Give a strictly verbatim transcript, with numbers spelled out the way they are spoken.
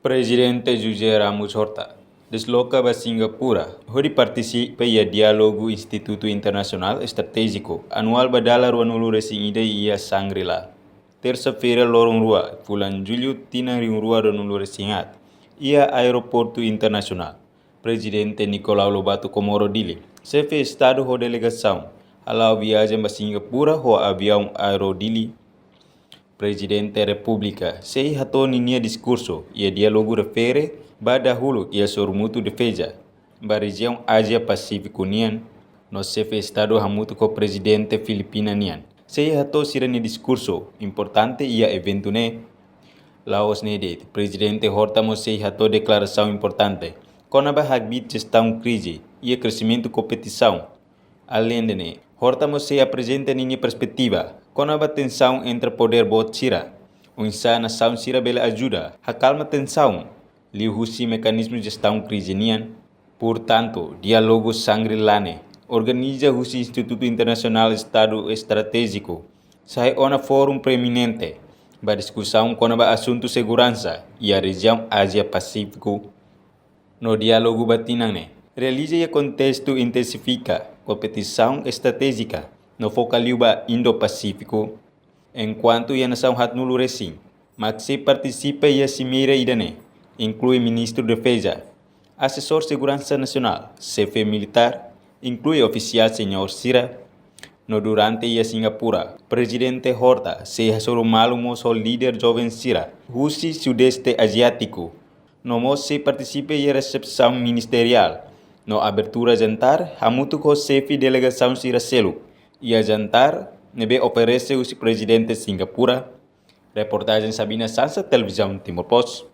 Prezidente José Ramos Horta desloka ba Singapura hodi partisipa iha diálogu Institutu Internasionál Estratéjiku anuál ba dala ruanulu-resin-ida iha Shangri-La, tersa-feira, loron rua, fulan Jullu, tinan rihun rua ruanulu-resin-haat, iha Aeroportu Internasionál Prezidente Nicolau Lobato Comoro Dili. Xefe Estadu ho delegasaun hala'o viajen ba Singapura ho aviaun Aero Dili. Prezidente Repúblika sei hato'o ninia diskursu iha diálogu refere ba dahuluk iha sorumutu defeza ba rejiaun Ázia Pasífiku nian, no Xefe Estadu hamutuk ho Prezidente Filipina nian sei hato'o sira-nia diskursu importante iha eventu ne'e. La'ós ne'e de'it, Prezidente Horta mós sei hato'o deklarasaun importante kona-ba hakbiit jestaun krize iha kresimentu kompetisaun. Aleinde ne'e, Horta mós sei aprezenta ninia perspetiva kona-ba tensaun entre podér boot sira, oinsá nasaun sira bele ajuda hakalma tensaun liuhusi mekanizmu jestaun krize nian. Portantu, diálogu Shangri-La ne'e, organiza husi Institutu Internasionál Estadu Estratéjiku, sai ona fórum proeminente ba diskusaun kona-ba asuntu seguransa iha rejiaun Ázia Pasífiku. No diálogu ba tinan ne'e realiza iha kontestu intensifika kompetisaun estratéjika no foka liu ba Indo-Pasífiku. Enkuantu iha nasaun haatnulu-resin mak sei partisipa iha simeira ida-ne'e, inklui Ministru Defeza, Asesór Seguransa Nasionál, Xefe Militár, inklui ofisiál seniór sira. No durante iha Singapura, Prezidente Horta sei hasoru malu mós ho líder joven sira husi Sudeste Aziátiku, no mós sei partisipa iha resepsaun ministeriál no abertura jantár hamutuk ho xefe delegasaun sira seluk iha jantár ne'ebé oferese husi Prezidente Singapura. Reportajen Sabina Sansa, Televizaun Timor Post.